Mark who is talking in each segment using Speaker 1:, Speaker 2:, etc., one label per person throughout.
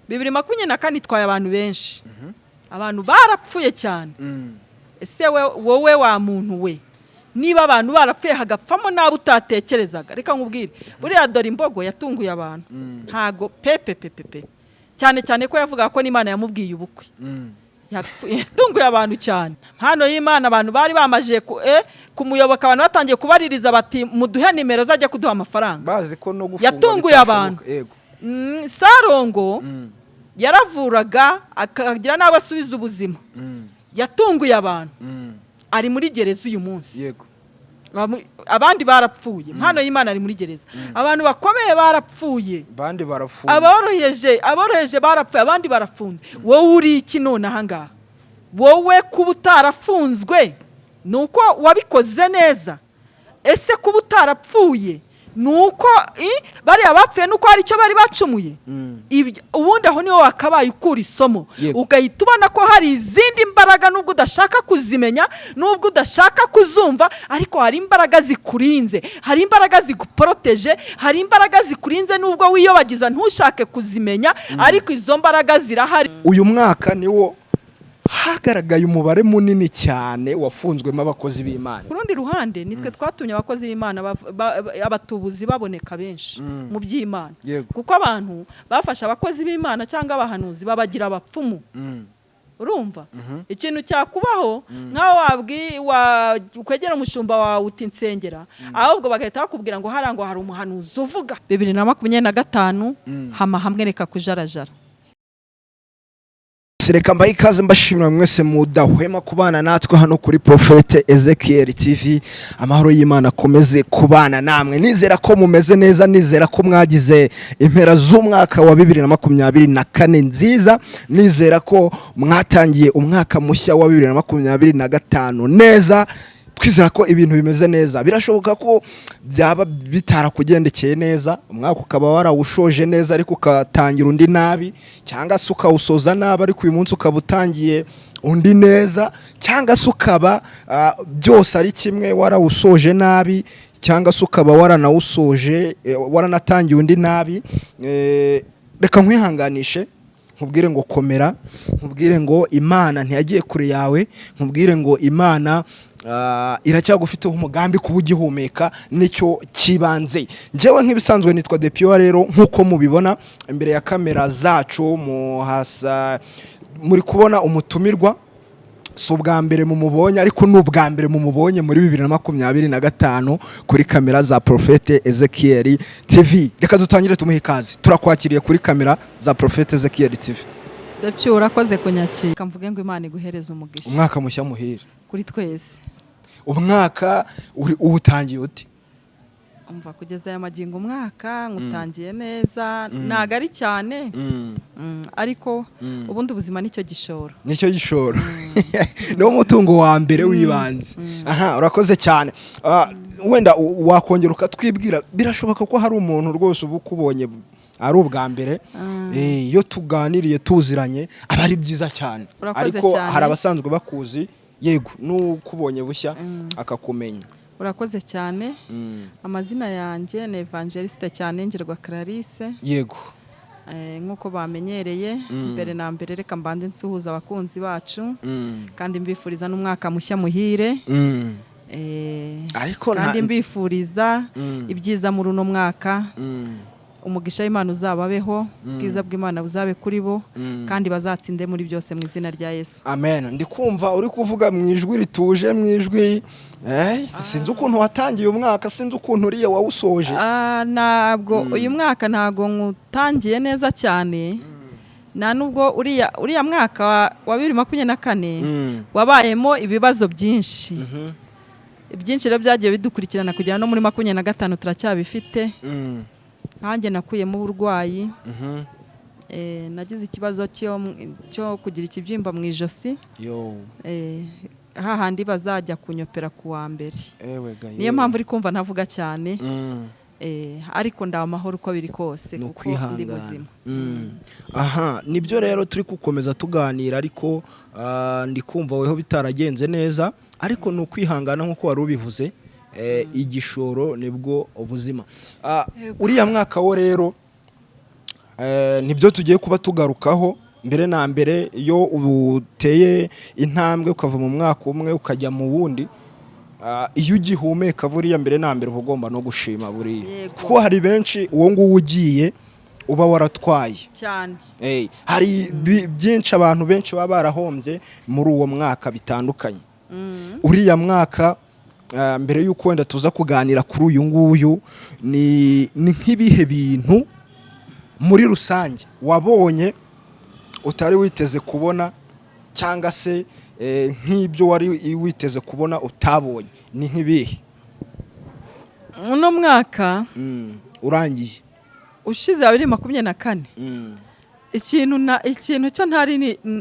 Speaker 1: 2024 itwaye abantu benshi, abantu barapfuye cyane. Ese wowe wa muntu we, niba abantu barapfuye hagapfamo n'abo utatekerezaga, reka nkubwire, buriya dore imbogo yatunguye abantu, ntago pepe pepe pe, cyane cyane ko yavugaga ko n'Imana yamubwiye ubukwe. Yatunguye abantu cyane. Impano y'Imana, abantu bari bamaze kumuyoboka, abantu batangiye kubaririza bati: "Muduhe nimero zajya kuduha amafaranga."
Speaker 2: Bazi ko no gufungwa
Speaker 1: Yatunguye
Speaker 2: bitashoboka.
Speaker 1: abantu. Sarongo yaravuraga akagira n'abo asubiza ubuzima. Yatunguye abantu, ari muri gereza uyu munsi. Abandi barapfuye. Impano y'Imana ari muri gereza. Abantu bakomeye barapfuye.
Speaker 2: Bandi barapfuye.
Speaker 1: Aboroheje barapfuye, abandi barafunze. Wowe uri iki none ahangaha? Wowe kuba utarafunzwe ni uko wabikoze neza? Ese kuba utarapfuye ni uko bariya bapfuye ni uko hari icyo bari bacumuye? Ubundi aho niho wakabaye ukura isomo, ugahita ubona ko hari izindi mbaraga, nubwo udashaka kuzimenya, nubwo udashaka kuzumva, ariko hari imbaraga zikurinze, hari imbaraga ziguporoteje, hari imbaraga zikurinze, nubwo wiyobagiza ntushake kuzimenya, ariko izo mbaraga zirahari.
Speaker 2: Uyu mwaka niwo hagaragaye umubare munini cyane wafunzwemo abakozi b'Imana.
Speaker 1: Ku rundi ruhande, nitwe twatumye abakozi b'Imana abatubuzi baboneka benshi mu by'Imana, kuko abantu bafashe abakozi b'Imana cyangwa abahanuzi babagira abapfumu. Urumva ikintu cyakubaho nk'aho wakwegera umushumba wawe uti: "Nsengera," ahubwo bagahita bakubwira ngo hariya ngo hari umuhanuzi uvuga. 2025, hama hamwe, reka kujarajara.
Speaker 2: Reka mbahe ikaze, mbashimira mwese mudahwema kubana natwe hano kuri Prophete Ezekiel TV. Amahoro y'Imana akomeze kubana namwe. Nizera ko mumeze neza, nizera ko mwagize impera z'umwaka wa 2024 nziza, nizera ko mwatangiye umwaka mushya wa 2025 neza. Twizera ko ibintu bimeze neza. Birashoboka ko byaba bitarakugendekeye neza, umwaka ukaba warawushoje neza ariko ukatangira undi nabi, cyangwa se ukawusoza nabi ariko uyu munsi ukaba utangiye undi neza, cyangwa se ukaba byose ari kimwe, warawusoje nabi cyangwa se ukaba waranawusoje waranatangiye undi nabi. Reka nkwihanganishe, nkubwire ngo komera, nkubwire ngo Imana ntiyagiye kure yawe, nkubwire ngo Imana iracyagufiteho umugambi. Kuba ugihumeka nicyo kibanze. Njyewe nk'ibisanzwe nitwa Depiwa. Rero nk'uko mubibona imbere ya kamera zacu, muhasa muri kubona umutumirwa. Si ubwa mbere mumubonye, ariko ni ubwa mbere mumubonye muri 2025 kuri kamera za Prophete Ezekiel TV. Reka dutangire tumuhe ikaze. Turakwakiriye kuri kamera za Prophete Ezekiel TV.
Speaker 1: Ndabyo, urakoze kunyakira. Reka mvuge ngo Imana iguhereze umugisha.
Speaker 2: Umwaka mushya muhire.
Speaker 1: Kuri twese.
Speaker 2: Umwaka uwutangiye ute?
Speaker 1: Umva, kugeza aya magingo umwaka nywutangiye neza, ntago ari cyane, ariko ubundi ubuzima nicyo gishoro.
Speaker 2: Nicyo gishoro, niwo mutungo wa mbere w'ibanze. Aha, urakoze cyane. Wenda wakongera ukatwibwira. Birashoboka ko hari umuntu rwose uba ukubonye ari ubwa mbere. Iyo tuganiriye tuziranye aba ari byiza cyane,
Speaker 1: Urakoze
Speaker 2: ariko
Speaker 1: cyane.
Speaker 2: hari abasanzwe bakuzi, yego, n'ukubonye bushya akakumenya.
Speaker 1: Urakoze cyane. Amazina yanjye ni Evangeliste cyane Ngerwa Clarisse. Nk'uko bamenyereye, mbere na mbere reka mbanze nsuhuza abakunzi bacu kandi mbifuriza n'umwaka mushya muhire.
Speaker 2: Ariko
Speaker 1: kandi mbifuriza ibyiza muri uno mwaka. Umugisha w'Imana uzababeho, ubwiza bw'Imana buzabe kuri bo, kandi bazatsinde muri byose mu izina rya Yesu.
Speaker 2: Amen. Ndi kumva uri kuvuga mu ijwi rituje, mu ijwi sinzi ukuntu watangiye umwaka, sinzi ukuntu uriya wawusoje.
Speaker 1: Ntabwo uyu mwaka ntabwo nywutangiye neza cyane, nta nubwo uriya mwaka wa 2024 wabayemo ibibazo byinshi. Ibyinshi rero byagiye bidukurikirana kugera no muri 25 turacyabifite. Nkanjye nakuyemo uburwayi. Nagize ikibazo cyo kugira ikibyimba mu ijosi,
Speaker 2: Yo.
Speaker 1: Hahandi bazajya kunyopera ku wa mbere.
Speaker 2: Ewe ga.
Speaker 1: Niyo mpamvu uri kumva ntavuga cyane, ariko ndaha amahoro uko biri kose
Speaker 2: Ni
Speaker 1: kuko ndi
Speaker 2: ukwihangana.
Speaker 1: muzima.
Speaker 2: Aha nibyo rero turi gukomeza tuganira, ariko ndi kumva weho bitaragenze neza, ariko ni ukwihangana nk'uko wari ubivuze. Igishoro nibwo ubuzima. Uriya mwaka wo rero Nibyo tugiye kuba tugarukaho. Mbere na mbere, iyo uteye intambwe ukava mu mwaka umwe ukajya mu wundi, iyo ugihumeka, buriya mbere na mbere uba ugomba no gushima buriya, kuko hari benshi uwo nguwo ugiye uba waratwaye.
Speaker 1: Cyane.
Speaker 2: Hari byinshi abantu benshi baba barahombye muri uwo mwaka bitandukanye. Uriya mwaka, mbere y'uko wenda tuza kuganira kuri uyu nguyu, ni nk'ibihe bintu muri rusange wabonye utari witeze kubona, cyangwa se nk'ibyo wari witeze kubona utabonye, ni nk'ibihe?
Speaker 1: Uno mwaka
Speaker 2: Urangiye.
Speaker 1: ushize wa 2024, ikintu cyo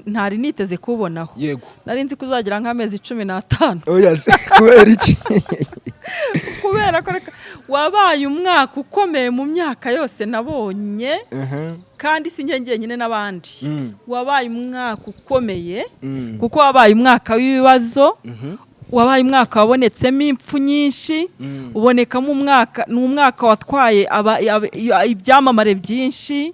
Speaker 1: ntari niteze kubonaho, nari nzi ko uzagira nk'amezi 15.
Speaker 2: Oya se, kubera iki?
Speaker 1: Kubera ko wabaye umwaka ukomeye mu myaka yose nabonye, kandi si njye njyenyine, n'abandi. Wabaye umwaka ukomeye kuko wabaye umwaka w'ibibazo, wabaye umwaka wabonetsemo impfu nyinshi, ubonekamo umwaka, ni umwaka watwaye ibyamamare byinshi,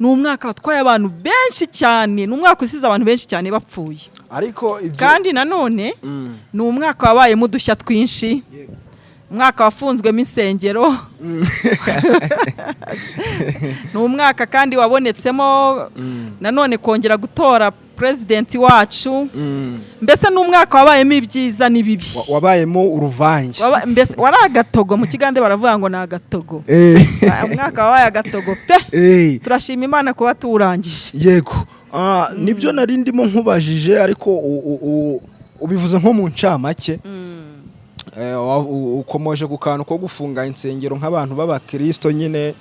Speaker 1: ni umwaka watwaye abantu benshi cyane, ni umwaka usize abantu benshi cyane bapfuye.
Speaker 2: Ariko ibyo
Speaker 1: Kandi nanone ni umwaka wabayemo udushya twinshi, umwaka wafunzwemo insengero, ni umwaka kandi wabonetsemo nanone kongera gutora perezidenti wacu. Mbese ni umwaka wabayemo ibyiza n'ibibi.
Speaker 2: Wabayemo uruvange.
Speaker 1: Mbese wari agatogo. Mu Kigande baravuga ngo ni agatogo. Umwaka wabaye agatogo pe. Turashima Imana kuba tuwurangije.
Speaker 2: Yego. Nibyo nari ndimo nkubajije, ariko ubivuze nko mu ncamake. Ukomoje ku kantu ko gufunga insengero nk'abantu b'abakirisito nyine,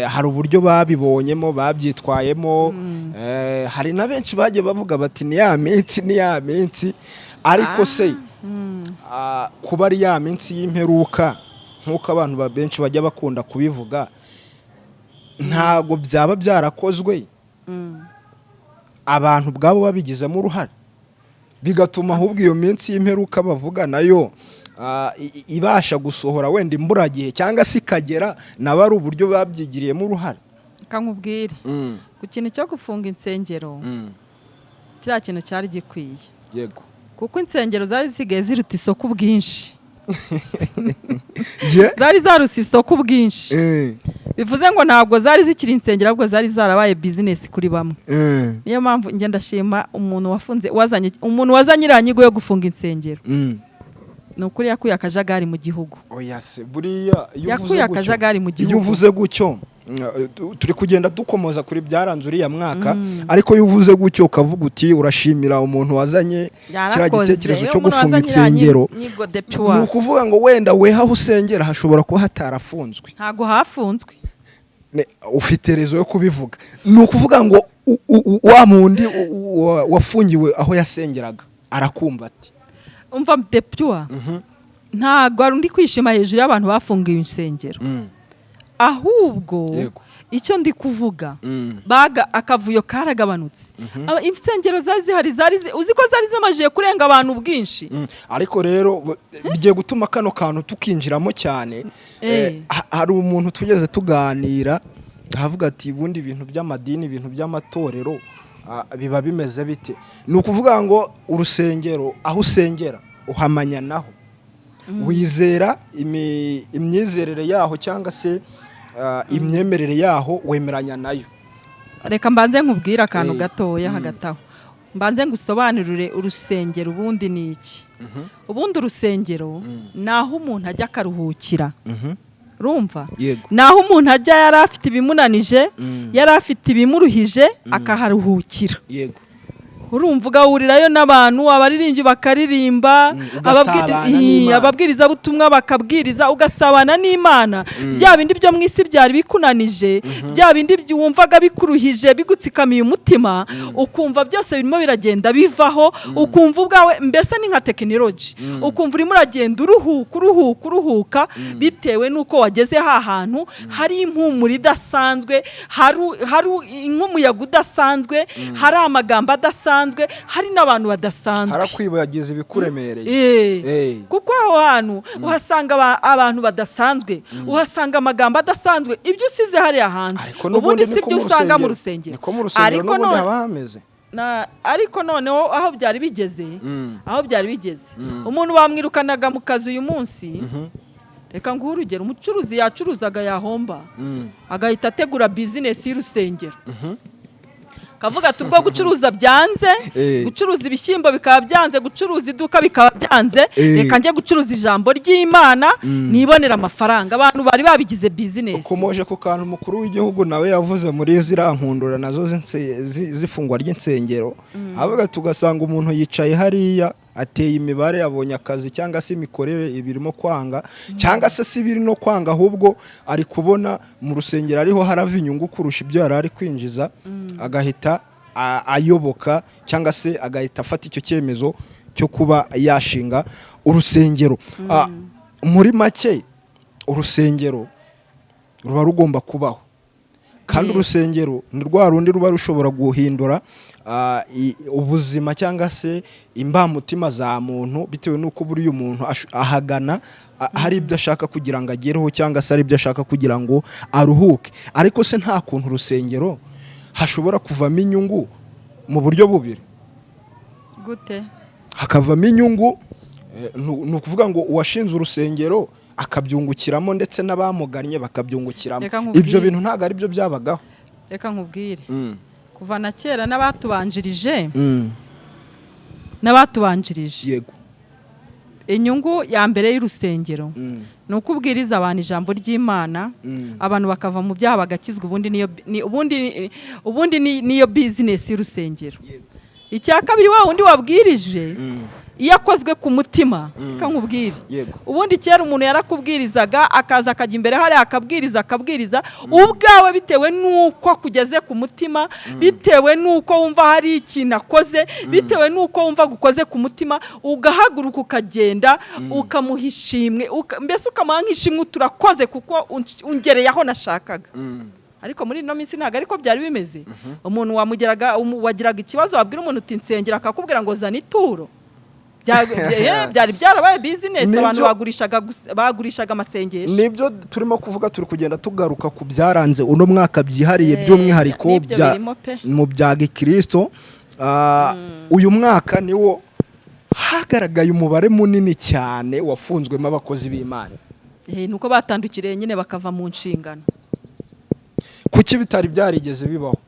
Speaker 2: hari uburyo babibonyemo, babyitwayemo. Hari na benshi bagiye bavuga bati ni ya minsi, ni ya minsi. Ariko se kuba ari ya minsi y'imperuka nk'uko abantu benshi bajya bakunda kubivuga, ntabwo byaba byarakozwe abantu ubwabo babigizemo uruhare, bigatuma ahubwo iyo minsi y'imperuka bavuga nayo ibasha gusohora wenda imburagihe, cyangwa se ikagera nabo ari uburyo babyigiriyemo uruhare?
Speaker 1: Reka nkubwire ku kintu cyo gufunga insengero, kiriya kintu cyari gikwiye, kuko insengero zari zisigaye ziruta isoko ubwinshi. Zari zaruse isoko ubwinshi. Bivuze ngo ntabwo zari zikiri insengero, ahubwo zari zarabaye bizinesi kuri bamwe. Niyo mpamvu njye ndashima umuntu wafunze, wazanye, umuntu wazanye iriya nyigo yo gufunga insengero. Ni ukuri yakuye akajagari mu gihugu.
Speaker 2: Oya se, buriya iyo uvuze
Speaker 1: Yakuye
Speaker 2: gutyo,
Speaker 1: akajagari mu
Speaker 2: iyo
Speaker 1: gihugu.
Speaker 2: uvuze gutyo, turi kugenda dukomoza kuri byaranze uriya mwaka, ariko iyo uvuze gutyo ukavuga uti urashimira umuntu wazanye kiriya
Speaker 1: Yarakoze.
Speaker 2: gitekerezo
Speaker 1: Iyo
Speaker 2: cyo
Speaker 1: umuntu
Speaker 2: gufunga
Speaker 1: wazanye iriya
Speaker 2: insengero,
Speaker 1: nyigo de
Speaker 2: ni
Speaker 1: pure.
Speaker 2: ukuvuga ngo wenda weho aho usengera hashobora kuba hatarafunzwe.
Speaker 1: Ntabwo hafunzwe.
Speaker 2: Ufite raison yo kubivuga. Ni ukuvuga ngo wa mundi wafungiwe aho yasengeraga arakumva ati
Speaker 1: Umva de pure, ntabwo ari undi kwishima hejuru y'abantu bafungiwe insengero, ahubwo icyo ndi kuvuga, baga akavuyo karagabanutse. Insengero zari zihari zari uzi ko zari zimajije kurenga abantu ubwinshi.
Speaker 2: Ariko rero bigiye gutuma kano kantu tukinjiramo cyane. Hari umuntu tugeze tuganira avuga ati ubundi ibintu by'amadini, ibintu by'amatorero, biba bimeze bite? Ni ukuvuga ngo urusengero aho usengera uhamanya naho wizera imyizerere yaho, cyangwa se imyemerere yaho wemeranya nayo.
Speaker 1: Reka mbanze nkubwire akantu gatoya. Hagati aho mbanze ngusobanurire urusengero ubundi ni iki. Ubundi urusengero ni aho umuntu ajya akaruhukira, urumva?
Speaker 2: Yego.
Speaker 1: Ni aho umuntu ajya yari afite ibimunanije, yari afite ibimuruhije, akaharuhukira. Urumva, ugahurirayo n'abantu, abaririmbyi bakaririmba,
Speaker 2: Ugasabana n'Imana.
Speaker 1: ababwirizabutumwa bakabwiriza, ugasabana n'Imana. Bya bindi byo mu isi byari bikunanije, bya bindi wumvaga bikuruhije, bigutsikamiye umutima, ukumva byose birimo biragenda bivaho, ukumva ubwawe mbese ni nka tekinoloji, ukumva urimo uragenda uruhuka, uruhuka, uruhuka, bitewe n'uko wageze ha hantu hari impumuro idasanzwe, hari nk'umuyaga udasanzwe, hari amagambo adasanzwe. badasanzwe, hari n'abantu badasanzwe.
Speaker 2: Harakwibagiza ibikuremereye.
Speaker 1: Kuko aho hantu uhasanga abantu badasanzwe, uhasanga amagambo adasanzwe. Ibyo usize hariya hanze,
Speaker 2: Ariko
Speaker 1: ubundi
Speaker 2: n'ubundi
Speaker 1: si
Speaker 2: niko
Speaker 1: byo
Speaker 2: mu
Speaker 1: usanga mu
Speaker 2: rusengero,
Speaker 1: rusengero.
Speaker 2: niko mu rusengero
Speaker 1: Ariko
Speaker 2: n'ubundi haba hameze.
Speaker 1: Ariko noneho aho byari bigeze, aho byari bigeze, umuntu bamwirukanaga mu kazi uyu munsi. Reka nguhe urugero: umucuruzi yacuruzaga, yahomba, agahita ategura bizinesi y'urusengero, kavuga ati ubwo gucuruza byanze, gucuruza ibishyimbo bikaba byanze, gucuruza iduka bikaba byanze, reka njye gucuruza ijambo ry'Imana nibonera amafaranga. Abantu bari babigize bizinesi.
Speaker 2: Ukomoje ku kantu umukuru w'igihugu nawe yavuze muri ziriya nkundura nazo z'ifungwa ry'insengero, avuga tugasanga umuntu yicaye hariya ateye imibare, yabonye akazi cyangwa se imikorere ibirimo kwanga, cyangwa se si biri no kwanga, ahubwo ari kubona mu rusengero ariho harava inyungu kurusha ibyo yari ari kwinjiza, agahita ayoboka cyangwa se agahita afata icyo cyemezo cyo kuba yashinga urusengero. Muri make, urusengero ruba rugomba kubaho, kandi urusengero ni rwa rundi ruba rushobora guhindura ubuzima cyangwa se imbamutima za muntu, bitewe n'uko buriya umuntu ahagana hari ibyo ashaka kugira ngo agereho, cyangwa se hari ibyo ashaka kugira ngo aruhuke. Ariko se nta kuntu urusengero hashobora kuvamo inyungu mu buryo bubiri?
Speaker 1: Gute?
Speaker 2: Hakavamo inyungu, ni ukuvuga ngo uwashinze urusengero akabyungukiramo, ndetse n'abamugannye bakabyungukiramo.
Speaker 1: Reka nkubwire.
Speaker 2: Ibyo bintu ntabwo ari byo byabagaho.
Speaker 1: Reka nkubwire, kuva na kera n'abatubanjirije, n'abatubanjirije, inyungu ya mbere y'urusengero ni uko ubwiriza abantu ijambo ry'Imana, abantu bakava mu byaha bagakizwa. Ubundi niyo ni ubundi niyo bizinesi y'urusengero. Icya kabiri, wa wundi wabwirije, iyo akozwe ku mutima, reka nkubwire, ubundi kera umuntu yarakubwirizaga, akaza akajya imbere hariya akabwiriza, akabwiriza, ubwawe bitewe n'uko akugeze ku mutima, bitewe n'uko wumva hari ikintu akoze, bitewe n'uko wumva gukoze ku mutima, ugahaguruka ukagenda ukamuha ishimwe, mbese ukamuha nk'ishimwe: "Turakoze kuko ungereye aho nashakaga." Ariko muri ino minsi ntabwo ariko byari bimeze. Umuntu wamugeraga, wagiraga ikibazo, wabwira umuntu uti "Nsengera", akakubwira ngo "Zana ituro." Byari byarabaye bizinesi. Abantu bagurishaga amasengesho.
Speaker 2: Nibyo turimo kuvuga, turi kugenda tugaruka ku byaranze uno mwaka byihariye, by'umwihariko
Speaker 1: N'ibyo birimo pe.
Speaker 2: mu bya gikristo. Uyu mwaka niwo hagaragaye umubare munini cyane wafunzwemo abakozi b'Imana.
Speaker 1: Nuko batandukiriye nyine bakava mu nshingano.
Speaker 2: Kuki bitari byarigeze bibaho?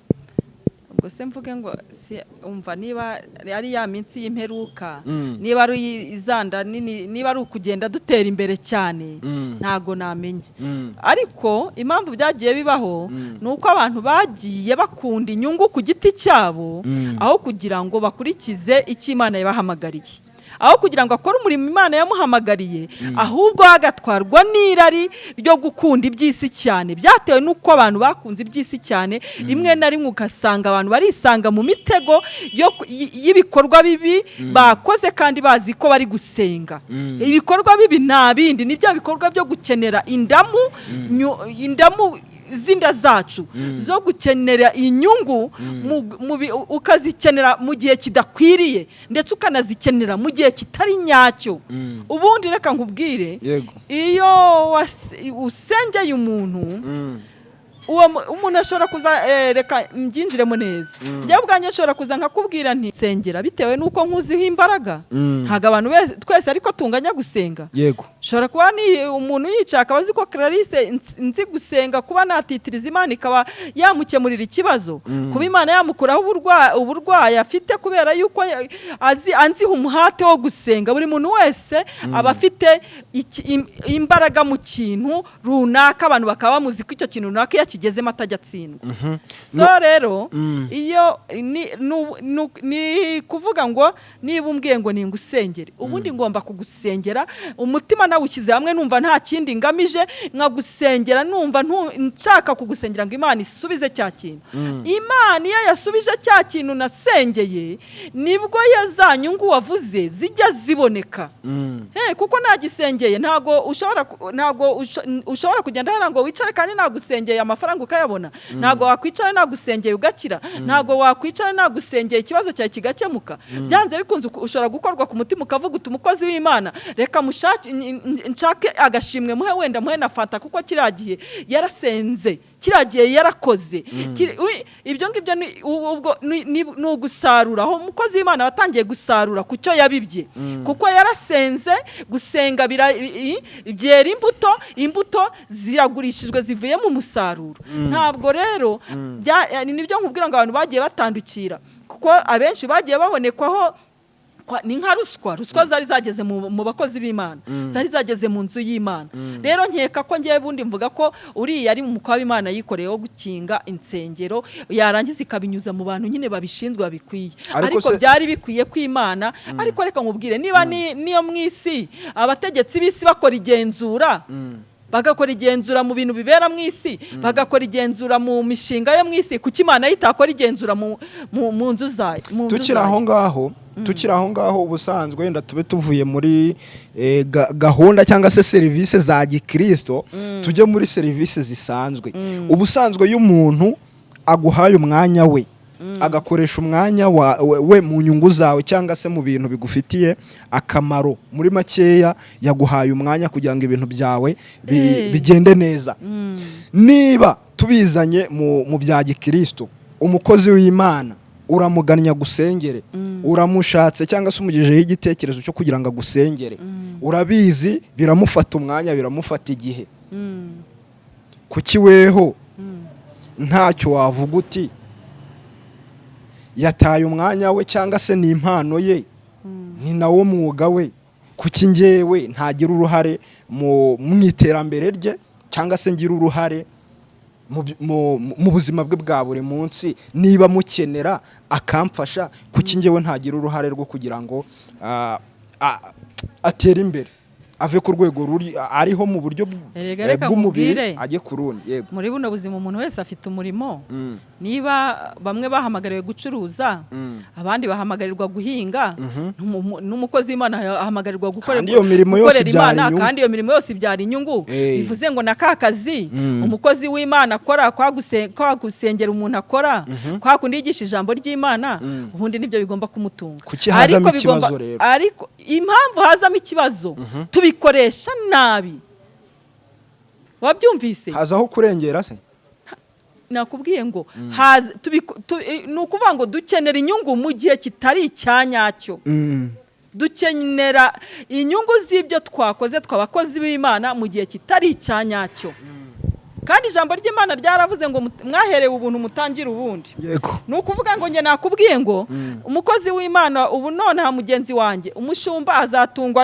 Speaker 1: Ubwo se mvuge ngo si umva, niba ari ya minsi y'imperuka, niba ari izanda nini, niba ari ukugenda dutera imbere cyane, ntago namenya. Ariko impamvu byagiye bibaho ni uko abantu bagiye bakunda inyungu ku giti cyabo, aho kugira ngo bakurikize icyo Imana yabahamagariye, aho kugira ngo akore umurimo Imana yamuhamagariye, ahubwo agatwarwa n'irari ryo gukunda iby'isi cyane. Byatewe n'uko abantu bakunze iby'isi cyane. Rimwe na rimwe ugasanga abantu barisanga mu mitego y'ibikorwa bibi bakoze kandi bazi ko bari gusenga. Ibikorwa bibi nta bindi, ni bya bikorwa byo gukenera indamu, indamu z'inda zacu, zo gukenera inyungu ukazikenera mu gihe kidakwiriye, ndetse ukanazikenera mu gihe kitari nyacyo. Ubundi reka nkubwire, iyo usengeye umuntu, uwo umuntu ashobora kuza, reka mbyinjiremo neza, njyewe ubwanjye nshobora kuza nkakubwira nti "Sengera", bitewe n'uko nkuziho imbaraga. Ntabwo abantu twese ariko tunganya gusenga. Ushobora kuba ni umuntu yicaye akaba azi ko Clarisse nzi gusenga, kuba natitiriza Imana ikaba yamukemurira ikibazo, kuba Imana yamukuraho uburwayi afite, kubera yuko azi anziha umuhate wo gusenga. Buri muntu wese aba afite imbaraga mu kintu runaka, abantu bakaba bamuzi ko icyo kintu runaka iyo akigezemo atajya atsindwa. So rero, iyo ni kuvuga ngo niba umbwiye ngo ningusengere, ubundi ngomba kugusengera umutima nawushyize hamwe, numva nta kindi ngamije, nkagusengera numva nshaka kugusengera ngo Imana isubize cya kintu. Imana iyo yasubije cya kintu nasengeye, nibwo ya za nyungu wavuze zijya ziboneka. Kuko nagisengeye, ntabwo ushobora kugenda hariya ngo wicare kandi nagusengeye amafaranga. amafaranga ukayabona. Ntabwo wakwicara nagusengeye ugakira. Ntabwo wakwicara nagusengeye ikibazo cyawe kigakemuka. Byanze bikunze ushobora gukorwa ku mutima ukavuga uti umukozi w'Imana reka mushake, nshake agashimwe muhe, wenda muhe na fanta, kuko kiriya gihe yarasenze, kiriya gihe yarakoze. Ibyo ngibyo ubwo ni ugusarura, aho umukozi w'Imana watangiye gusarura ku cyo yabibye, kuko yarasenze. Gusenga byera imbuto, imbuto ziragurishijwe, zivuye mu musaruro. Ntabwo rero nibyo nkubwira ngo abantu bagiye batandukira, kuko abenshi bagiye babonekwaho ni nka ruswa. Ruswa zari zageze mu bakozi b'Imana, zari zageze mu nzu y'Imana. Rero nkeka ko ngewe bundi mvuga ko uriya ari umukwa w'Imana yikoreye wo gukinga insengero, yarangiza ikabinyuza mu bantu nyine babishinzwe, babikwiye.
Speaker 2: Ariko
Speaker 1: ariko byari bikwiye ko Imana, ariko reka nkubwire, niba niyo mu isi abategetsi b'isi bakora igenzura, bagakora igenzura mu bintu bibera mu isi, bagakora igenzura mu mishinga yo mu isi, kuki Imana yo itakora igenzura mu nzu zayo, mu nzu
Speaker 2: Tukiri aho
Speaker 1: zayo?
Speaker 2: ngaho, tukiri aho ngaho, ubusanzwe wenda tube tuvuye muri gahunda cyangwa se serivisi za gikristo, tujye muri serivisi zisanzwe. Ubusanzwe iyo umuntu aguhaye umwanya we, agakoresha umwanya we mu nyungu zawe cyangwa se mu bintu bigufitiye akamaro, muri makeya yaguhaye umwanya kugira ngo ibintu byawe bigende neza. Niba tubizanye mu bya gikristo, umukozi w'Imana uramugannye agusengere, uramushatse cyangwa se umugejejeho igitekerezo cyo kugira ngo agusengere, urabizi biramufata umwanya, biramufata igihe. Kuki weho ntacyo wavuga uti yataye umwanya we, cyangwa se ni impano ye, ni nawo mwuga we, kuki njyewe ntagira uruhare mu iterambere rye, cyangwa se ngira uruhare mu buzima bwe bwa buri munsi? Niba mukenera akamfasha, kuki njyewe ntagira uruhare rwo kugira ngo atere imbere, ave ku rwego ruri ariho mu buryo
Speaker 1: Erega reka
Speaker 2: bw'umubiri
Speaker 1: nkubwire.
Speaker 2: ajye ku rundi? Yego.
Speaker 1: Muri buno buzima umuntu wese afite umurimo. Niba bamwe bahamagariwe gucuruza, abandi bahamagarirwa guhinga, n'umukozi w'Imana ahamagarirwa gukora,
Speaker 2: Kandi iyo mirimo yose
Speaker 1: gukorera
Speaker 2: ibyara
Speaker 1: Imana,
Speaker 2: inyungu.
Speaker 1: kandi iyo mirimo yose ibyara inyungu. Bivuze ngo na ka kazi umukozi w'Imana akora, kwa gusengera umuntu akora, kwa kundi yigisha ijambo ry'Imana, ubundi nibyo bigomba kumutunga.
Speaker 2: Kuki hazamo
Speaker 1: Ariko
Speaker 2: ikibazo rero?
Speaker 1: Ariko impamvu hazamo ikibazo, tubikoresha nabi, wabyumvise?
Speaker 2: Hazaho kurengera se?
Speaker 1: Nakubwiye ngo haza ni ukuvuga ngo dukenera inyungu mu gihe kitari icya nyacyo. Dukenera inyungu z'ibyo twakoze tw'abakozi b'Imana mu gihe kitari icya nyacyo. Kandi ijambo ry'Imana ryaravuze ngo mwaherewe ubuntu, mutangire ubundi. Ni ukuvuga ngo njye nakubwiye ngo umukozi w'Imana ubu nonaha, mugenzi wanjye umushumba azatungwa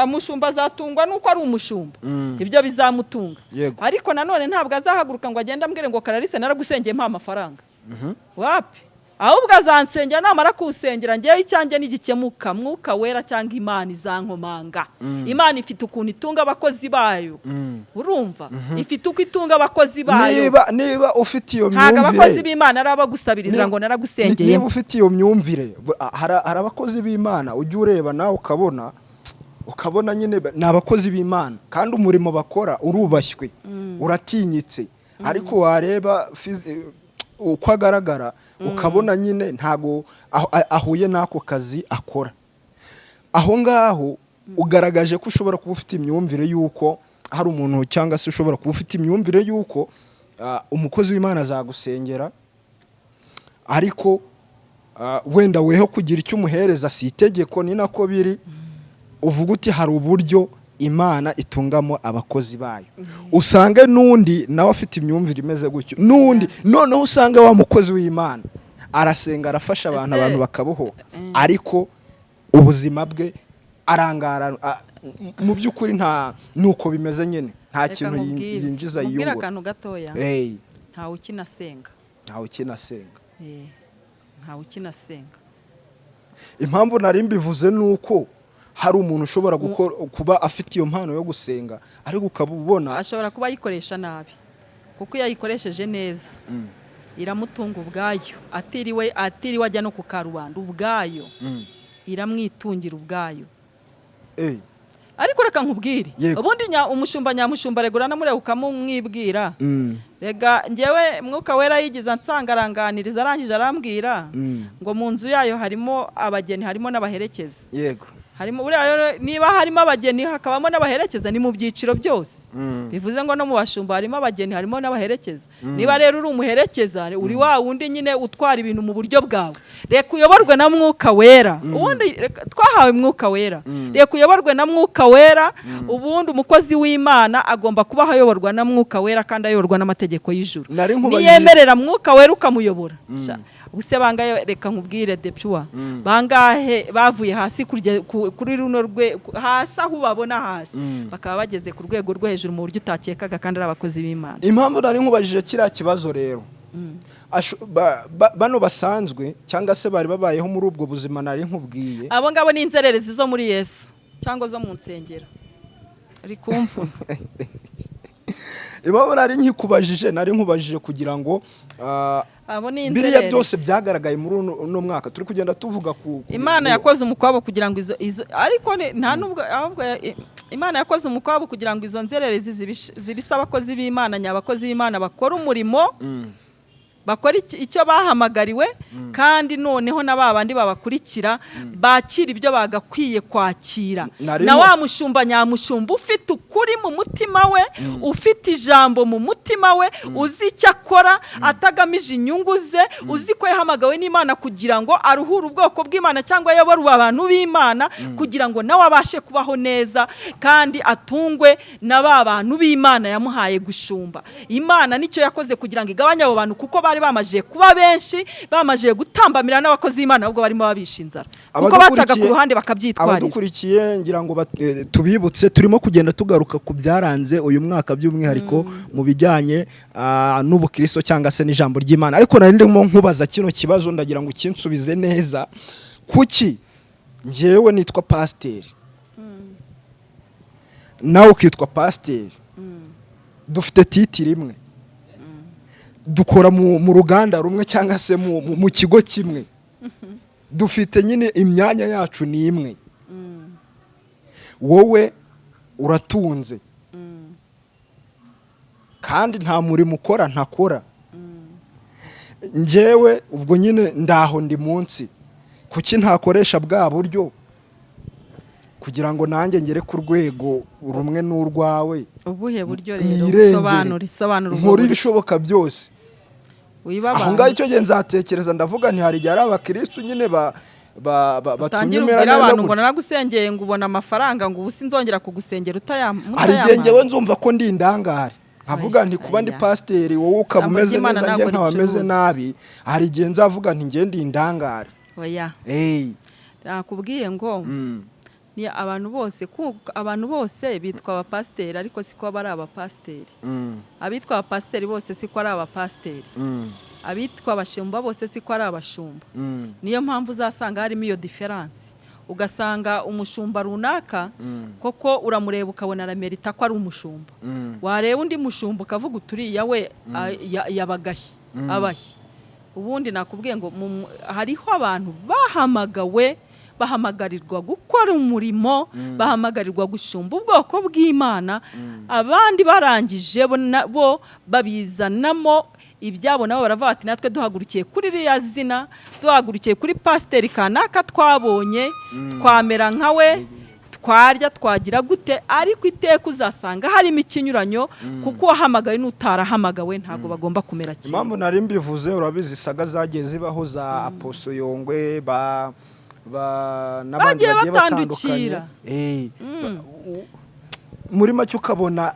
Speaker 1: umushumba azatungwa nuko ari umushumba, ibyo bizamutunga. Ariko nanone ntabwo azahaguruka ngo agende ambwire ngo Clarisse, naragusengeye, mpa amafaranga. Wapi, ahubwo azansengera, namara kuwusengera, ngewe icyanjye nigikemuka, Mwuka Wera cyangwa Imana izankomanga. Imana ifite ukuntu itunga abakozi bayo. Urumva, ifite uko itunga abakozi bayo.
Speaker 2: Niba ufite iyo
Speaker 1: Ntabwo abakozi
Speaker 2: myumvire
Speaker 1: b'Imana ari abagusabiriza ngo naragusengeye.
Speaker 2: Niba ufite iyo myumvire, hari abakozi b'Imana ujya ureba nawe ukabona nyine ni abakozi b'Imana kandi umurimo bakora urubashywe, uratinyitse, ariko wareba uko agaragara ukabona nyine ntago ahuye n'ako kazi akora. Aho ngaho ugaragaje ko ushobora kuba ufite imyumvire y'uko hari umuntu, cyangwa se ushobora kuba ufite imyumvire y'uko umukozi w'Imana azagusengera, ariko wenda weho kugira icyo umuhereza si itegeko, ni nako biri. Uvuga uti hari uburyo Imana itungamo abakozi bayo. Usange n'undi nawe afite imyumvire imeze gutyo, n'undi noneho usange wa mukozi w'Imana arasenga, arafasha abantu, abantu bakabohoka, ariko ubuzima bwe arangara mu by'ukuri nta nuko bimeze nyine, nta
Speaker 1: Reka
Speaker 2: kintu
Speaker 1: nkubwire.
Speaker 2: yinjiza,
Speaker 1: Nkubwire
Speaker 2: yiyungura.
Speaker 1: akantu gatoya.
Speaker 2: Hey,
Speaker 1: Ntawe ukinasenga.
Speaker 2: Ntawe ukinasenga.
Speaker 1: Ntawe ukinasenga.
Speaker 2: Impamvu nari mbivuze ni uko hari umuntu ushobora kuba afite iyo mpano yo gusenga, ariko ukaba ubona
Speaker 1: Ashobora kuba ayikoresha nabi, kuko iyo ayikoresheje neza iramutunga ubwayo, atiriwe ajya no ku karubanda, ubwayo iramwitungira ubwayo. Ariko reka nkubwire.
Speaker 2: Yego.
Speaker 1: Ubundi umushumba nyamushumba regura namureba ukamumwibwira. Rega njyewe Mwuka Wera yigize ansanga, aranganiriza, arangije arambwira ngo mu nzu yayo harimo abageni, harimo n'abaherekeza. Harimo buriya rero, niba harimo abageni hakabamo n'abaherekeza, ni mu byiciro byose. Bivuze ngo no mu bashumba harimo abageni, harimo n'abaherekeza. Niba rero uri umuherekeza, uri wa wundi nyine utwara ibintu mu buryo bwawe, reka uyoborwe na Mwuka Wera. Ubundi twahawe Mwuka Wera, reka uyoborwe na Mwuka Wera. Ubundi umukozi w'Imana agomba kuba ayoborwa na Mwuka Wera kandi ayoborwa n'amategeko y'ijuru.
Speaker 2: Nari nkubajije-
Speaker 1: Niyemerera Mwuka Wera ukamuyobora. Sha, ubuse bangahe, reka nkubwire depuwa, bangahe bavuye hasi kuri runo rwe hasi aho ubabona hasi, bakaba bageze ku rwego rwo hejuru mu buryo utakekaga, kandi ari abakozi b'Imana?
Speaker 2: Impamvu nari nkubajije kiriya kibazo rero, bano basanzwe cyangwa se bari babayeho muri ubwo buzima nari nkubwiye,
Speaker 1: Abo ngabo ni inzererezi zo muri Yesu cyangwa zo mu nsengero, ari kumvuna.
Speaker 2: Impamvu nari nkikubajije, nari nkubajije kugira ngo
Speaker 1: Abo ni
Speaker 2: biriya
Speaker 1: inzererezi.
Speaker 2: byose byagaragaye muri uno mwaka turi kugenda tuvuga ku
Speaker 1: Imana yakoze umukwabo kugira ngo izo ariko nta nubwo ahubwo Imana yakoze umukwabo kugira ngo izo nzererezi zibise abakozi b'Imana nyabakozi b'Imana bakora umurimo, bakora icyo bahamagariwe, kandi noneho na ba bandi babakurikira bakira ibyo bagakwiye kwakira. Na wa mushumba nyamushumba ufite ukuri mu mutima we, ufite ijambo mu mutima we, uzi icyo akora atagamije inyungu ze, uzi ko yahamagawe n'Imana kugira ngo aruhure ubwoko bw'Imana cyangwa ayobore abantu b'Imana, kugira ngo nawe abashe kubaho neza kandi atungwe na ba bantu b'Imana yamuhaye gushumba. Imana nicyo yakoze kugira ngo igabanye abo bantu, kuko bari bamajije kuba benshi, bamajije gutambamira n'abakozi b'Imana, ahubwo barimo babisha inzara kuko bacaga ku ruhande bakabyitwarira.
Speaker 2: Abadukurikiye, ngira ngo tubibutse, turimo kugenda tugaruka ku byaranze uyu mwaka, by'umwihariko mu bijyanye n'ubukristo cyangwa se n'ijambo ry'Imana. Ariko nari ndimo nkubaza kino kibazo, ndagira ngo ukinsubize neza: kuki njyewe nitwa pasiteri, nawe ukitwa pasiteri, dufite title imwe, dukora mu ruganda rumwe cyangwa se mu kigo kimwe, dufite nyine imyanya yacu ni imwe, wowe uratunze kandi nta murimo ukora ntakora, njyewe ubwo nyine ndaho ndi munsi, kuki ntakoresha bwa buryo kugira ngo nanjye ngere ku rwego rumwe n'urwawe?
Speaker 1: Ubuhe buryo rero?
Speaker 2: Nirengere.
Speaker 1: Sobanura, sobanura ubwo
Speaker 2: Nkore
Speaker 1: buryo.
Speaker 2: ibishoboka byose.
Speaker 1: Wiba
Speaker 2: Aho
Speaker 1: abantu.
Speaker 2: ngaho icyo gihe nzatekereza, ndavuga nti hari igihe ari abakirisitu nyine
Speaker 1: Utangira
Speaker 2: batunyemera
Speaker 1: ubwira
Speaker 2: neza
Speaker 1: abantu ngo
Speaker 2: gutya.
Speaker 1: naragusengeye ngo ubona amafaranga, ngo ubu sinzongera kugusengera.
Speaker 2: Hari igihe njyewe nzumva ko ndi indangare, nkavuga nti kuba ndi
Speaker 1: Oya.
Speaker 2: pasiteri, wowe ukaba
Speaker 1: Ijambo
Speaker 2: umeze
Speaker 1: ry'Imana
Speaker 2: neza, njye
Speaker 1: ntabwo
Speaker 2: nkaba meze
Speaker 1: ricuruza.
Speaker 2: nabi, hari igihe nzavuga nti njye ndi indangare.
Speaker 1: Oya.
Speaker 2: Hey.
Speaker 1: Nakubwiye ngo ni abantu bose, abantu bose bitwa abapasiteri ariko siko baba ari abapasiteri. Abitwa abapasiteri bose siko ari abapasiteri. Abitwa abashumba bose siko ari abashumba. Niyo mpamvu uzasanga harimo iyo différence, ugasanga umushumba runaka koko uramureba ukabona aramerita ko ari umushumba, wareba undi mushumba ukavuga uturiya we yabagahe abahe. Ubundi nakubwiye ngo hariho abantu bahamagawe, bahamagarirwa gukora umurimo, bahamagarirwa gushumba ubwoko bw'Imana, abandi barangije bo bo babizanamo ibyabo, nabo baravuga bati natwe duhagurukiye kuri ririya zina, duhagurukiye kuri pasiteri kanaka twabonye, twamera nka we, twarya, twagira gute. Ariko iteka uzasanga harimo ikinyuranyo, kuko uwahamagawe n'utarahamagawe ntabwo bagomba kumera kimwe.
Speaker 2: Impamvu nari mbivuze, urabizi saga zagiye zibaho za Apostle Yongwe ba n'abandi
Speaker 1: Bagiye
Speaker 2: bagiye batandukanye.
Speaker 1: batandukira.
Speaker 2: Muri make ukabona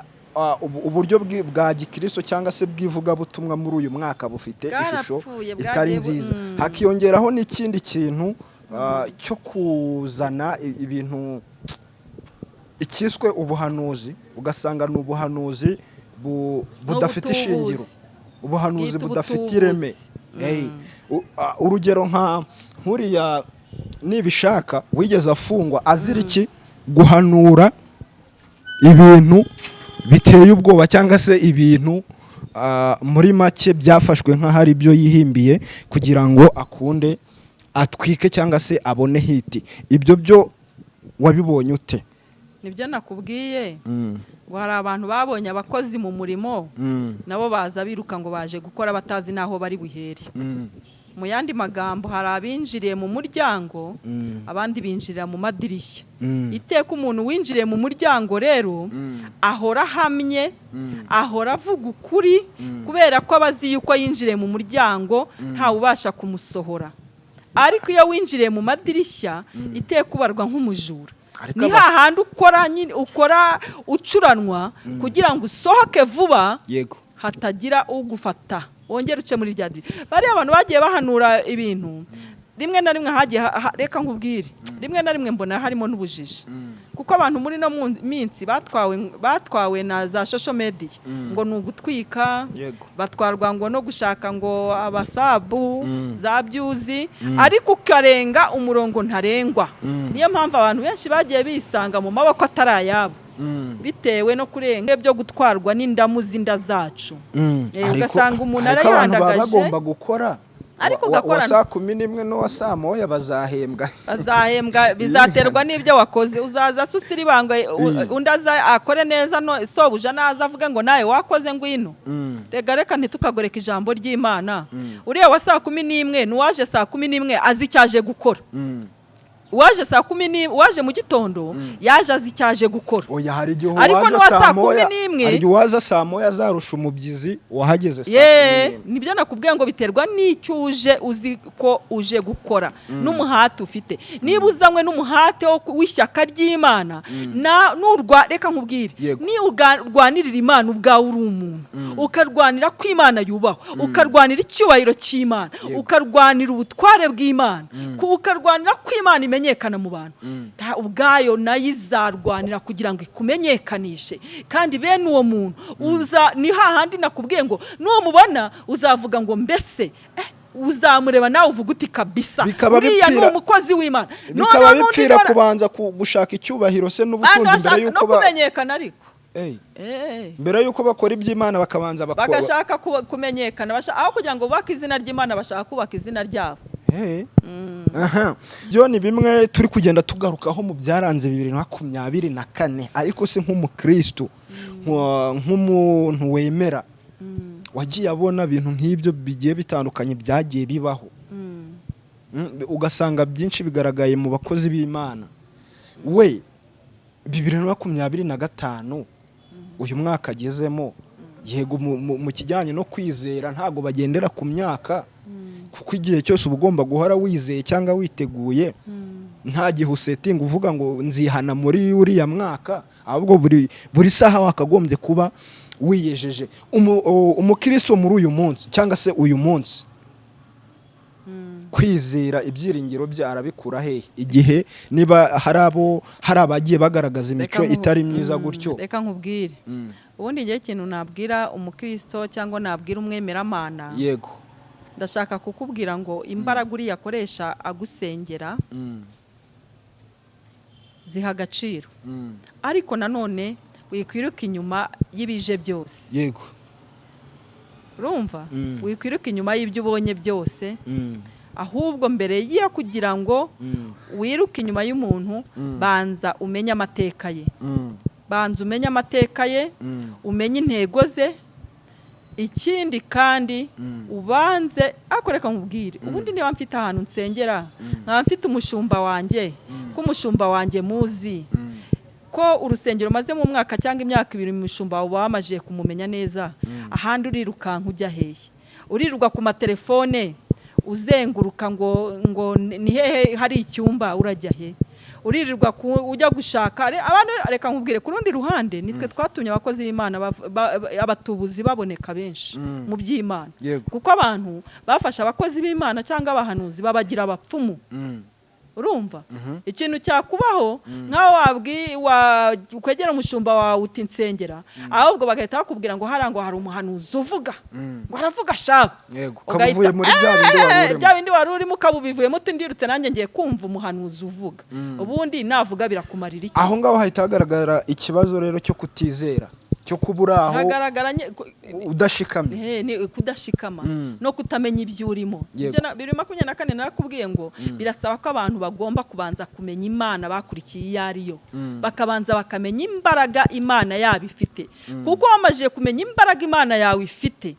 Speaker 2: uburyo bwa gikristo cyangwa se bw'ivugabutumwa muri uyu mwaka bufite ishusho
Speaker 1: Bwarapfuye,
Speaker 2: itari
Speaker 1: bwagiye
Speaker 2: nziza. Hakiyongeraho n'ikindi kintu cyo kuzana ibintu ikiswe ubuhanuzi, ugasanga ni ubuhanuzi budafite ishingiro,
Speaker 1: N'ubutubuzi.
Speaker 2: ubuhanuzi
Speaker 1: Bwita
Speaker 2: budafite ireme.
Speaker 1: ubutubuzi.
Speaker 2: Hey, urugero nka nkuriya Nibishaka wigeze afungwa azira iki? Guhanura ibintu biteye ubwoba cyangwa se ibintu muri make byafashwe nk'aho ari byo yihimbiye kugira ngo akunde atwike cyangwa se abone hit. Ibyo byo wabibonye ute?
Speaker 1: Nibyo nakubwiye ngo hari abantu babonye abakozi mu murimo, nabo baza biruka ngo baje gukora, batazi n'aho bari buhere. Mu yandi magambo, hari abinjiriye mu muryango, abandi binjirira mu madirishya. Iteka umuntu winjiriye mu muryango rero ahora ahamye, ahora avuga ukuri, kubera ko aba azi yuko yinjiriye mu muryango, ntawe ubasha kumusohora. Ariko iyo winjiriye mu madirishya, iteka ubarwa nk'umujura.
Speaker 2: Ariko
Speaker 1: Ni hahandi ukora nyine, ukora ucuranwa kugira ngo usohoke vuba, hatagira ugufata, wongere uce muri rya dirishya. Bariya abantu bagiye bahanura ibintu rimwe na rimwe hagiye reka nkubwire, rimwe na rimwe mbona harimo n'ubujiji, kuko abantu muri no minsi batwawe na za social media, ngo ni ugutwika, batwarwa ngo no gushaka ngo abasabu, za byuzi, ariko ukarenga umurongo ntarengwa. Niyo mpamvu abantu benshi bagiye bisanga mu maboko atari ayabo, bitewe no kurenga byo gutwarwa n'indamu z'inda zacu. Ugasanga umuntu
Speaker 2: Ariko abantu baba
Speaker 1: arayihandagaje.
Speaker 2: bagomba gukora.
Speaker 1: Ariko
Speaker 2: Uwa 11:00 n'uwa saa 1 bazahembwa.
Speaker 1: Bazahembwa, bizaterwa n'ibyo wakoze. Uzaza se usiribanga, undi aza akore neza, no sobuja naza avuge ngo nawe wakoze, ngwino. Rega reka ntitukagoreka ijambo ry'Imana. Uriya wa 11 n'uwaje 11 azi icyo aje gukora. Uwaje 11, uwaje mu gitondo yaje azi icyo aje gukora.
Speaker 2: Oya, hari igihe
Speaker 1: Ariko
Speaker 2: uwaje
Speaker 1: n'uwa
Speaker 2: saa
Speaker 1: saa kumi
Speaker 2: moya
Speaker 1: n'imwe
Speaker 2: hari igihe uwaza saa 1 azarusha umubyizi wahageze saa
Speaker 1: Ye,
Speaker 2: kumi n'imwe.
Speaker 1: Nibyo nakubwiye ngo biterwa n'icyo uje uzi ko uje gukora n'umuhate ufite. Niba uzanywe n'umuhate w'ishyaka ry'Imana na nurwa, reka nkubwire, ni urwanirira Imana ubwawe, uri umuntu ukarwanira ko Imana yubahwa, ukarwanira icyubahiro cy'Imana, ukarwanira ubutware bw'Imana, ukarwanira ko Imana imenyekana mu bantu, ubwayo nayo izarwanira kugira ngo ikumenyekanishe. Kandi bene uwo muntu uza ni hahandi nakubwiye ngo numubona uzavuga ngo mbese uzamureba nawe uvuga uti kabisa
Speaker 2: Bikaba
Speaker 1: uriya ni umukozi w'Imana.
Speaker 2: Bikaba
Speaker 1: Noneho n'undi
Speaker 2: bipfira kubanza gushaka icyubahiro se n'ubutunzi mbere
Speaker 1: bashaka
Speaker 2: y'uko
Speaker 1: no kumenyekana ariko.
Speaker 2: Ey, mbere y'uko bakora iby'Imana bakabanza bakora
Speaker 1: Bagashaka kumenyekana, aho kugira ngo bubake izina ry'Imana, bashaka kubaka izina ryabo.
Speaker 2: Hey. Aha. Byo ni bimwe turi kugenda tugarukaho mu byaranze 2024. Ariko se nk'umukristo, nk'umuntu wemera wagiye abona ibintu nk'ibyo bigiye bitandukanye byagiye bibaho, ugasanga byinshi bigaragaye mu bakozi b'Imana, we 2025 uyu mwaka agezemo, yego, mu kijyanye no kwizera ntabwo bagendera ku myaka, kuko igihe cyose uba ugomba guhora wizeye cyangwa witeguye. Nta gihe usetinga uvuga ngo nzihana muri uriya mwaka, ahubwo buri saha wakagombye kuba wiyejeje. Umukristo muri uyu munsi cyangwa se uyu munsi, kwizera, ibyiringiro bye arabikura hehe, igihe niba hari abo, hari abagiye bagaragaza imico
Speaker 1: Reka
Speaker 2: itari myiza gutyo?
Speaker 1: Reka nkubwire. Ubundi igihe ikintu nabwira umukristo cyangwa nabwira umwemeramana, ndashaka kukubwira ngo imbaraga uriya akoresha agusengera, ziha agaciro. Ariko nanone wikwiruka inyuma y'ibije byose. Urumva? Wikwiruka inyuma y'ibyo ubonye byose. Ahubwo mbere yo kugira ngo wiruke inyuma y'umuntu, banza umenye amateka ye. Banza umenye amateka ye, umenye intego ze. Ikindi kandi, ubanze ariko reka nkubwire, ubundi niba mfite ahantu nsengera, nkaba mfite umushumba wanjye, ko umushumba wanjye muzi, ko urusengero maze mu mwaka cyangwa imyaka 2, umushumba wawe wamajije kumumenya neza, ahandi urirukanka ujya hehe? Uririrwa ku matelefone uzenguruka ngo ni hehe hari icyumba, urajya he? Uririrwa ujya gushaka abantu. Reka nkubwire, ku rundi ruhande nitwe twatumye abakozi b'Imana abatubuzi baboneka benshi mu by'Imana, kuko abantu bafashe abakozi b'Imana cyangwa abahanuzi babagira abapfumu. Urumva, ikintu cyakubaho nk'aho kwegera umushumba wawe uti nsengera, ahubwo bagahita bakubwira ngo hariya ngo hari umuhanuzi uvuga, ngo aravuga shawe.
Speaker 2: Ukaba uvuye muri bya bindi wari urimo.
Speaker 1: Bya bindi wari urimo ukaba ubivuyemo, uti ndirutse nanjye ngiye kumva umuhanuzi uvuga. Ubundi navuga birakumarira iki?
Speaker 2: Aho ngaho hahita hagaragara ikibazo rero cyo kutizera. Cyo kuba uri aho
Speaker 1: Hagaragara
Speaker 2: udashikamye.
Speaker 1: Ni kudashikama no kutamenya ibyo urimo. Ibyo 2024 narakubwiye ngo birasaba ko abantu bagomba kubanza kumenya Imana bakurikiye iyo ari yo, bakabanza bakamenya imbaraga Imana yabo ifite, kuko wamajije kumenya imbaraga Imana yawe ifite,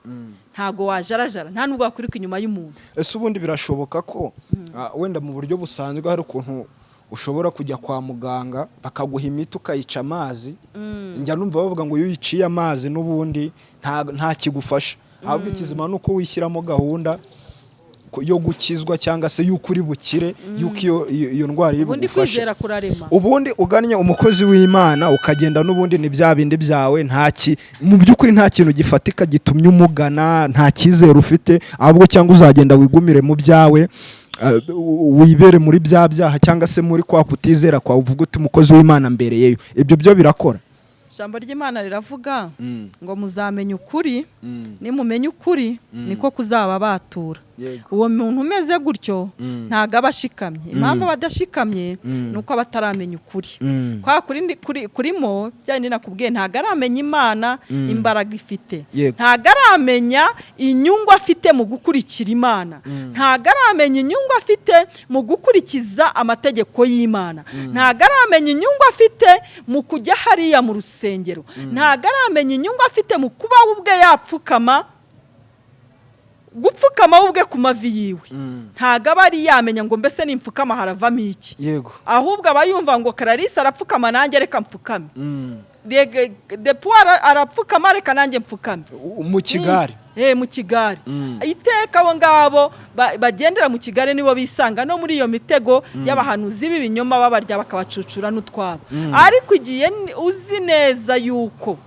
Speaker 1: ntago wajarajara, nta nubwo wakwiruka inyuma y'umuntu.
Speaker 2: Ese ubundi birashoboka ko wenda mu buryo busanzwe hari ukuntu ushobora kujya kwa muganga bakaguha imiti ukayica amazi? Njya numva bavuga ngo iyo uyiciye amazi n'ubundi nta kigufasha, ahubwo ikizima ni uko wishyiramo gahunda yo gukizwa cyangwa se y'uko uri bukire, y'uko iyo ndwara iri
Speaker 1: Ubundi
Speaker 2: bugufashe.
Speaker 1: kwizera kurarema.
Speaker 2: Ubundi ugannye umukozi w'Imana ukagenda, n'ubundi ni bya bindi byawe, mu by'ukuri nta kintu gifatika gitumye umugana, nta cyizere ufite, ahubwo cyangwa uzagenda wigumire mu byawe, wibere muri bya byaha cyangwa se muri kwa kutizera kwawe, uvuga uti umukozi w'Imana mbereyeyo. Ibyo byo birakora?
Speaker 1: Ijambo ry'Imana riravuga ngo muzamenya ukuri, nimumenya ukuri niko kuzaba batura. Uwo muntu umeze gutyo ntago aba ashikamye. Impamvu aba adashikamye ni uko aba ataramenya ukuri. Kwa kuri kurimo bya bindi nakubwiye, ntago aramenya Imana imbaraga ifite, ntago aramenya inyungu afite mu gukurikira Imana, ntago aramenya inyungu afite mu gukurikiza amategeko y'Imana, ntago aramenya inyungu afite mu kujya hariya mu rusengero, ntago aramenya inyungu afite mu kuba we ubwe yapfukama, gupfukama we ubwe ku mavi yiwe. Ntago aba ari yamenya ngo mbese nimpfukama haravamo iki? Ahubwo aba yumva ngo Clarisse arapfukama, nanjye reka mfukame. Depo arapfukama, reka nanjye mfukame.
Speaker 2: Mu kigare.
Speaker 1: Mu kigare. Iteka abo ngabo bagendera mu kigare nibo bisanga no muri iyo mitego y'abahanuzi b'ibinyoma, babarya bakabacucura n'utwabo. Ariko igihe uzi neza yuko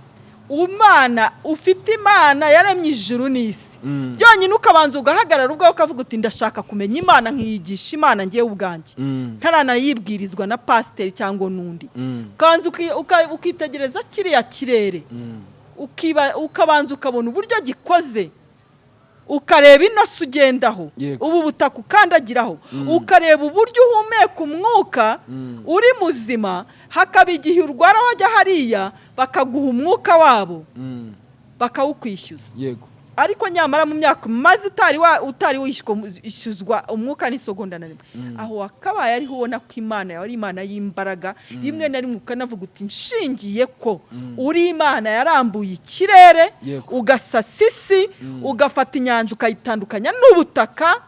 Speaker 1: Umana ufite, Imana yaremye ijuru n'isi, byonyine ukabanza ugahagarara ubwawe ukavuga uti ndashaka kumenya Imana, nkiyigisha Imana ngewe ubwanjye, ntaranayibwirizwa na pasiteri cyangwa n'undi, ukabanza ukitegereza kiriya kirere, ukabanza ukabona uburyo gikoze, ukareba ino si ugendaho, ubu butaka ukandagiraho, ukareba uburyo uhumeka umwuka uri muzima, hakaba igihe urwara wajya hariya bakaguha umwuka wabo bakawukwishyuza, ariko nyamara mu myaka maze utari wishyuzwa umwuka n'isegonda na rimwe, aho wakabaye ariho ubona ko Imana yawe ari Imana y'imbaraga. Rimwe na rimwe ukanavuga uti nshingiye ko uri Imana yarambuye ikirere, ugasasa isi, ugafata inyanja ukayitandukanya n'ubutaka,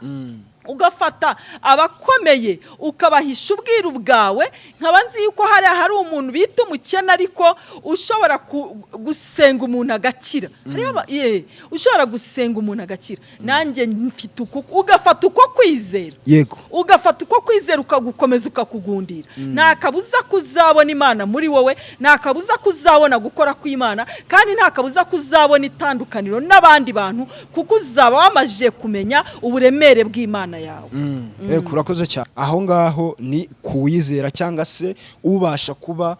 Speaker 1: ugafata abakomeye ukabahisha ubwiru bwawe, nkaba nzi yuko hariya hari umuntu bita umukene ariko ushobora gusenga umuntu agakira. Hariho ushobora gusenga umuntu agakira, nanjye mfite uku, ugafata uko kwizera, ugafata uko kwizera ukagukomeza, ukakugundira, nta kabuza kuzabona Imana muri wowe, nta kabuza kuzabona gukora kw'Imana, kandi nta kabuza kuzabona itandukaniro n'abandi bantu, kuko uzaba wamajije kumenya uburemere bw'Imana yawe.
Speaker 2: Yego, urakoze cyane. Aho ngaho ni kuwizera cyangwa se ubasha kuba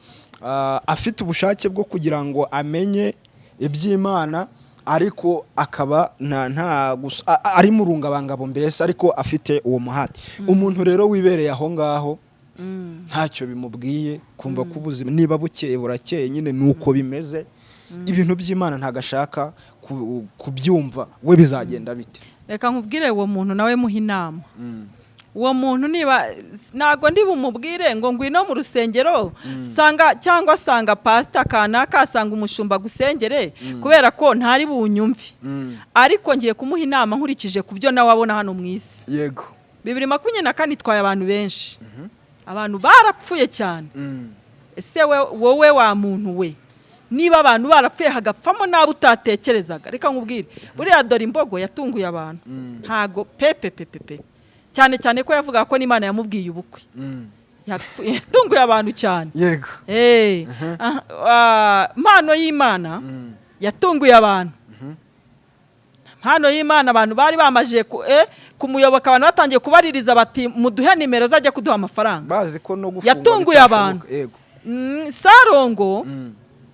Speaker 2: afite ubushake bwo kugira ngo amenye iby'Imana, ariko akaba nta ari mu rungabangabo mbese, ariko afite uwo muhati. Umuntu rero wibereye aho ngaho ntacyo bimubwiye, kumva ko ubuzima niba bukeye burakeye nyine, ni uko bimeze, ibintu by'Imana ntabwo ashaka kubyumva, we bizagenda bite?
Speaker 1: Reka nkubwire, uwo muntu nawe muha inama. Uwo muntu niba ntabwo ndi bumubwire ngo ngwino mu rusengero sanga cyangwa sanga pasita kanaka, asanga umushumba gusengere, kubera ko ntari bunyumve, ariko ngiye kumuha inama nkurikije ku byo nawe abona hano mu isi. 2024 itwaye abantu benshi, abantu barapfuye cyane. Ese wowe wa muntu we, niba abantu barapfuye hagapfamo n'abo utatekerezaga, reka nkubwire, buriya dore imbogo yatunguye abantu, ntago pepe pepe pe, cyane cyane ko yavugaga ko n'Imana yamubwiye ubukwe. Yatunguye abantu cyane. Mpano y'Imana yatunguye abantu. Mpano y'Imana, abantu bari bamajije kumuyoboka, abantu batangiye kubaririza bati muduhe nimero azajya kuduha amafaranga.
Speaker 2: Bazi ko no gufungwa
Speaker 1: Yatunguye
Speaker 2: bitashoboka.
Speaker 1: abantu. Sarongo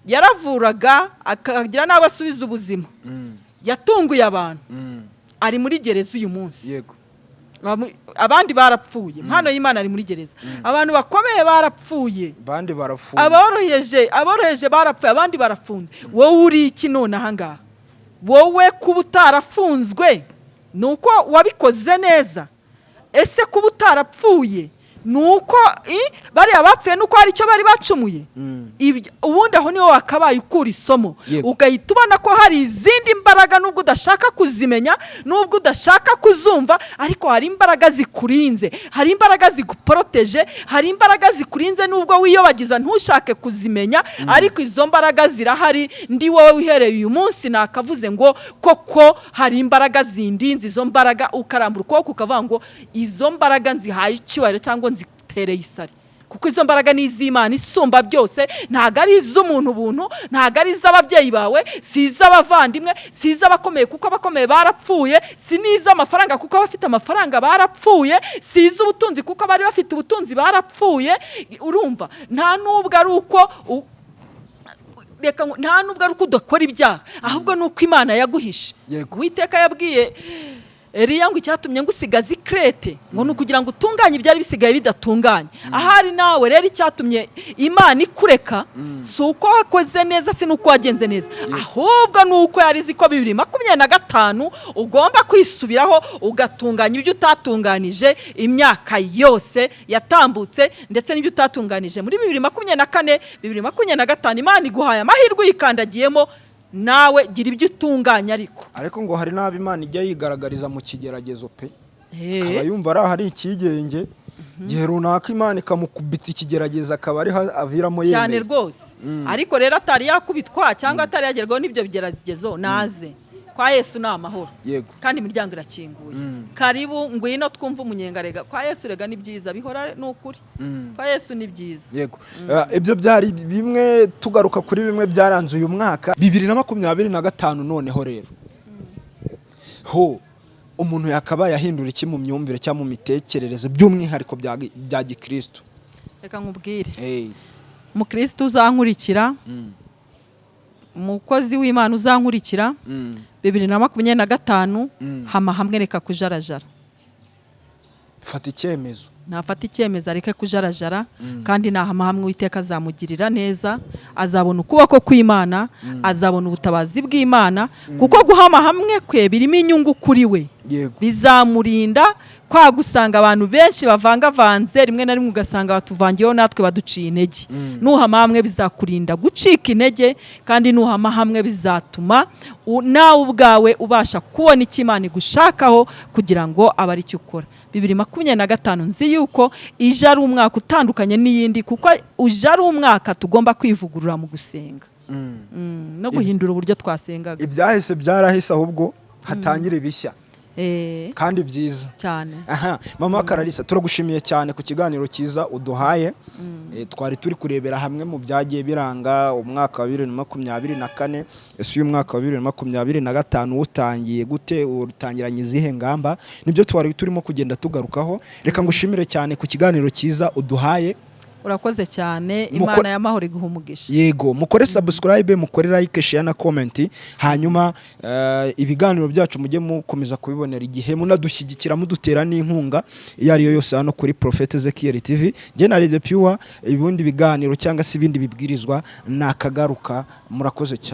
Speaker 1: yaravuraga akagira n'abo asubiza ubuzima, yatunguye abantu, ari muri gereza uyu munsi. Abandi barapfuye. Impano y'Imana ari muri gereza. Abantu bakomeye barapfuye.
Speaker 2: Abandi barafunze.
Speaker 1: Aboroheje barapfuye, abandi barafunze. Wowe uri iki none ahangaha? Wowe kuba utarafunzwe ni uko wabikoze neza? Ese kuba utarapfuye ni uko bariya bapfuye ni uko hari icyo bari bacumuye? Ubundi aho niho wakabaye ukura isomo, ugahita ubona ko hari izindi mbaraga, nubwo udashaka kuzimenya, nubwo udashaka kuzumva, ariko hari imbaraga zikurinze, hari imbaraga ziguporoteje, hari imbaraga zikurinze nubwo wiyobagiza ntushake kuzimenya, ariko izo mbaraga zirahari. Ndi wowe wihereye uyu munsi nakavuze ngo koko hari imbaraga zindinze. Izo mbaraga ukarambura ukuboko ukavuga ngo izo mbaraga nzihaye icyubahiro cyangwa nzitereye isari, kuko izo mbaraga ni iz'Imana isumba byose. Ntabwo ari iz'umuntu buntu, ntabwo ari iz'ababyeyi bawe, si iz'abavandimwe, si iz'abakomeye kuko abakomeye barapfuye, si n'iz'amafaranga kuko abafite amafaranga barapfuye, si iz'ubutunzi kuko abari bafite ubutunzi barapfuye. Urumva, nta nubwo ari uko reka nta nubwo ari uko udakora ibyaha, ahubwo ni uko Imana yaguhishe. Uwiteka yabwiye Eliya ngo icyatumye ngusigaza i Kirete ngo ni ukugira ngo utunganye ibyari bisigaye bidatunganye. Ahari nawe rero icyatumye Imana ikureka si uko wakoze neza, si n'uko wagenze neza, ahubwo ni uko yari izi ko 2025 ugomba kwisubiraho, ugatunganya ibyo utatunganije imyaka yose yatambutse, ndetse n'ibyo utatunganije muri 2024, 2025. Imana iguhaye amahirwe, uyikandagiyemo. Nawe gira ibyo utunganya ariko.
Speaker 2: Ariko ngo hari n'abo Imana ijya yigaragariza mu kigeragezo pe, akaba yumva ari ahari icyigenge igihe runaka, Imana ikamukubita ikigeragezo, akaba ariho aviramo
Speaker 1: Cyane
Speaker 2: yemeye.
Speaker 1: rwose. Ariko rero atari yakubitwa cyangwa atari yagerwaho n'ibyo bigeragezo, naze kwa Yesu ni amahoro. Kandi imiryango irakinguye. Karibu, ngwino twumve umunyenga. Rega kwa Yesu, rega ni byiza bihora, ni ukuri. Kwa Yesu ni byiza.
Speaker 2: Yego. Ibyo byari bimwe, tugaruka kuri bimwe byaranze uyu mwaka 2025. Noneho rero ho umuntu yakabaye ahindura iki mu myumvire cyangwa mu mitekerereze, by'umwihariko bya gikristo?
Speaker 1: Reka nkubwire.
Speaker 2: Hey.
Speaker 1: Umukristo uzankurikira, umukozi w'Imana uzankurikira, 2025, hama hamwe, reka kujarajara.
Speaker 2: Fata icyemezo.
Speaker 1: Nafata icyemezo, areke kujarajara. Kandi nahama hamwe, Uwiteka azamugirira neza, azabona ukuboko kw'Imana, azabona ubutabazi bw'Imana, kuko guhama hamwe kwe birimo inyungu kuri we. Bizamurinda kwa gusanga abantu benshi bavangavanze, rimwe na rimwe ugasanga batuvangiyeho natwe baduciye intege. Nuhama hamwe bizakurinda gucika intege, kandi nuhama hamwe bizatuma nawe ubwawe ubasha kubona icyo Imana igushakaho kugira ngo abe ari cyo ukora. 2025 nzi yuko ije ari umwaka utandukanye n'iyindi, kuko uje ari umwaka tugomba kwivugurura mu gusenga, no guhindura uburyo twasengaga.
Speaker 2: Ibyahise byarahise, ahubwo hatangire ibishya kandi byiza.
Speaker 1: Cyane.
Speaker 2: Aha mama Kararisa, turagushimiye cyane ku kiganiro cyiza uduhaye. Twari turi kurebera hamwe mu byagiye biranga umwaka wa 2024. Ese uyu mwaka wa 2025 utangiye gute? Utangiranye izihe ngamba? Nibyo twari turimo kugenda tugarukaho. Reka ngushimire cyane ku kiganiro cyiza uduhaye.
Speaker 1: Urakoze cyane. Imana y'amahoro iguha umugisha.
Speaker 2: Yego, mukore subscribe, mukore like, share na comment, hanyuma ibiganiro byacu mujye mukomeza kubibonera igihe, munadushyigikira, mudutera n'inkunga iyo ariyo yose hano kuri Prophet Ezekiel TV. Njye na The Pure, ibindi biganiro cyangwa se ibindi bibwirizwa nakagaruka. Murakoze cyane.